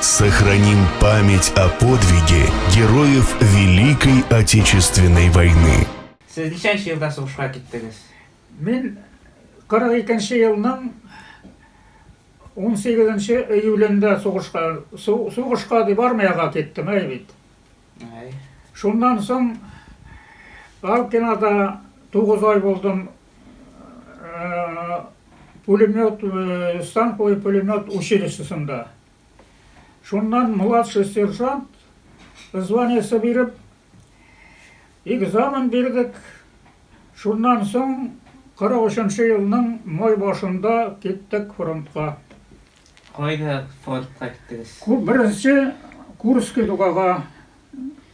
Сохраним память о подвиге героев Великой Отечественной войны. Сез ничәнче елда сугышка киттегез? Мин 42 нче елның 18 нче июлендә сугышка, сугышка дип армиягә киттем, әй бит. Әй. Шуннан соң Алкинада 9 ай булдым. Пулемет, станковый пулемет училищесында. Шуннан младший сержант званиесе биреп, экзамен бирдек. Шуннан соң 43 нче елның май башында киттек фронтка. Кайда фронтка киттегез? Беренче Курский дугага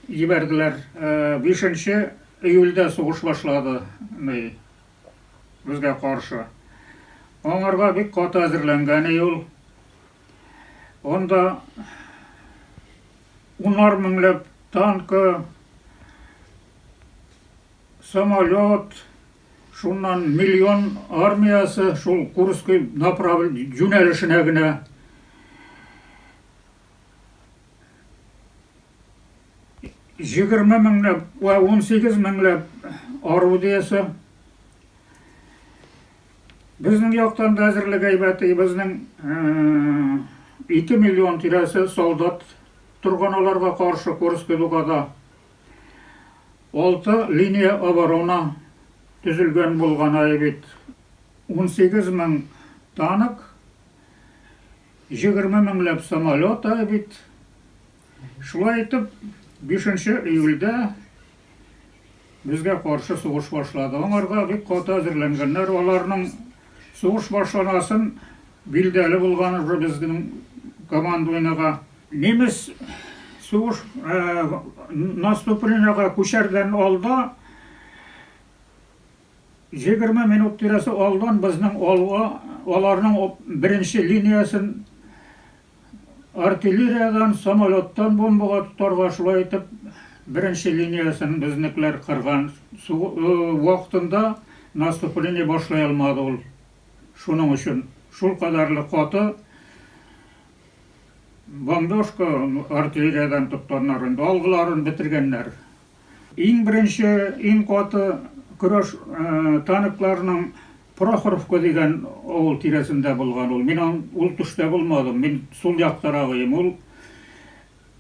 җибәрделәр. Бишенче июльдә сугыш башлады безгә каршы. Аңарга бик каты әзерләнгән иде ул. Анда унар меңләп танкы, самолет, шуннан миллион армиясе шул Курский направ юнәлешенә генә 20 меңләп вә 18 меңләп орудиесе. Безнең яктан да әзерлек әйбәт, безнең 2 миллион тирәсе солдат торган аларга каршы Курский дугада. Алты линия оборона төзелгән булган ай бит. 18 мең танк, 20 меңләп самолет ай бит. Шулай итеп, 5 июльдә безгә каршы сугыш башлады. Аңарга бик каты әзерләнгәннәр. Аларның сугыш башланасын билдәле булган уже безнең командованиега. Немец сугыш наступлениега күчәрдән алда 20 минут тирәсе алдан безнең алга аларның беренче линиясен Артиллериядән, самолеттан бомбага тотарга, шулай итеп, беренче линиясен безнекеләр кырган. Вакытында наступление башлый алмады ул. Шуның өчен шулкадәрле каты бомбежка артиллериядән тотканнар инде, алгыларын бетергәннәр. Иң беренче, иң каты көрәш танкларның Прохоровка дигән авыл тирәсендә булган ул. Мин ул төштә булмадым, мин сул яктарак идем. Ул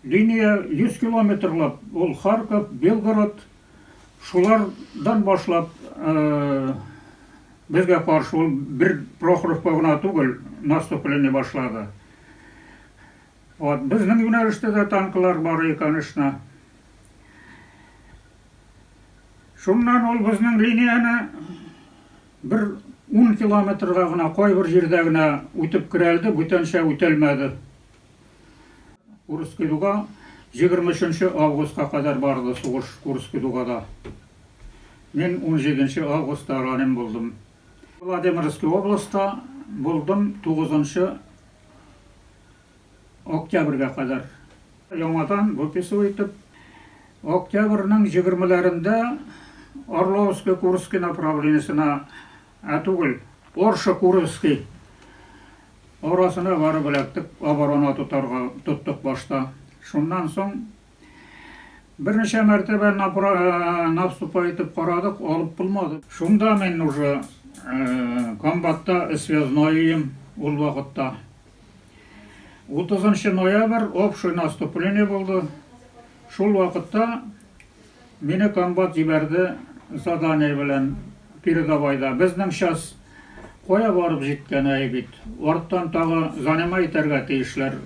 линия 100 километрлап, ул Харьков, Белгород, шулардан башлап безгә каршы ул бер Прохоровка гына түгел, наступление башлады. Вот, безнең юнәлештә дә танклар бар иде, конечно. Шуннан ул безнең линияне бер 10 километрга гына кайбер җирдә генә үтеп керәлде, бүтәнчә үтәлмәде. Курский дуга 23 августка кадәр барды сугыш Курский дугада. Мин 17 августта ранен булдым. Владимирский областьта булдым 9 октябрьгә кадәр. Яңадан выписывать итеп, октябрьнең егермеләрендә Орловский-Курский направлениесенә, ә түгел, Орша-Курский арасына барып эләктек, оборона тотарга тоттык башта. Шуннан соң берничә мәртәбә наступать итеп карадык, алып булмады. Шунда мин уже комбатта связной идем ул вакытта. 30 ноябрь общий наступление булды. Шул вакытта мине комбат җибәрде задание белән передовойда. Безнең час кая барып җиткән әй бит. Арттан тагы занима итәргә тиешләр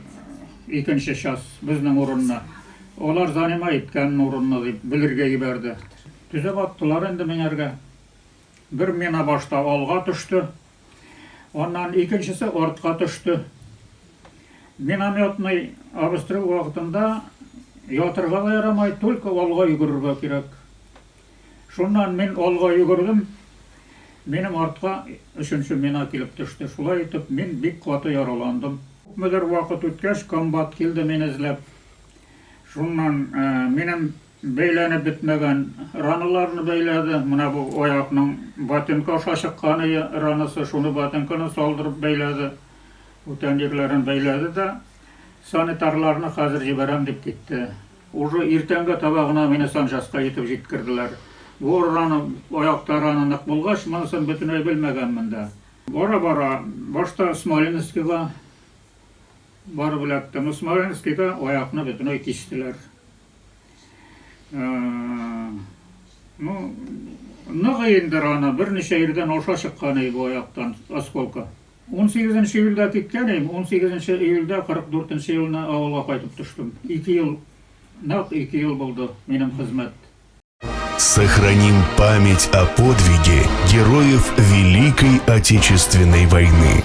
икенче час безнең урынны. Алар занима иткән урынны дип белергә җибәрде. Төзәп аттылар инде миңәргә. Бер мина башта алга төште. Аннан икенчесе артка төште. Минометный обстрел вакытында ятырга да ярамай, только алга йөгерергә кирәк. Шуннан мин алга йөгердем, минем артка өченче мина килеп төште. Шулай итеп, мин бик каты яраландым. Күпмедер вакыт үткәч, комбат килде мине эзләп. Шуннан минем Бәйләнеп бетмәгән раналарны бәйләде. Менә бу аякның ботинка аша чыккан ранасы, шуны ботинканы салдырып бәйләде. Бүтән җирләрен бәйләде дә. Санитарларны хәзер җибәрәм дип китте. Уже иртәнгә таба гына мине санчастька илтеп җиткерделәр. Бу рана, аякта рана нык булгач, монысын бөтенләй белмәгәнмен дә. Бара-бара, башта Смоленскига барып эләктем. Смоленскида аякны бөтенләй кистеләр. Ну, нык инде рана, берничә ердән аша чыккан иде бу аяктан осколка. 18 июльдә киткән идем, 18 июльдә 44 елны авылга кайтып төштем. 2 ел, нәкъ 2 ел булды минем хезмәт. Сохраним память о подвиге героев Великой Отечественной войны.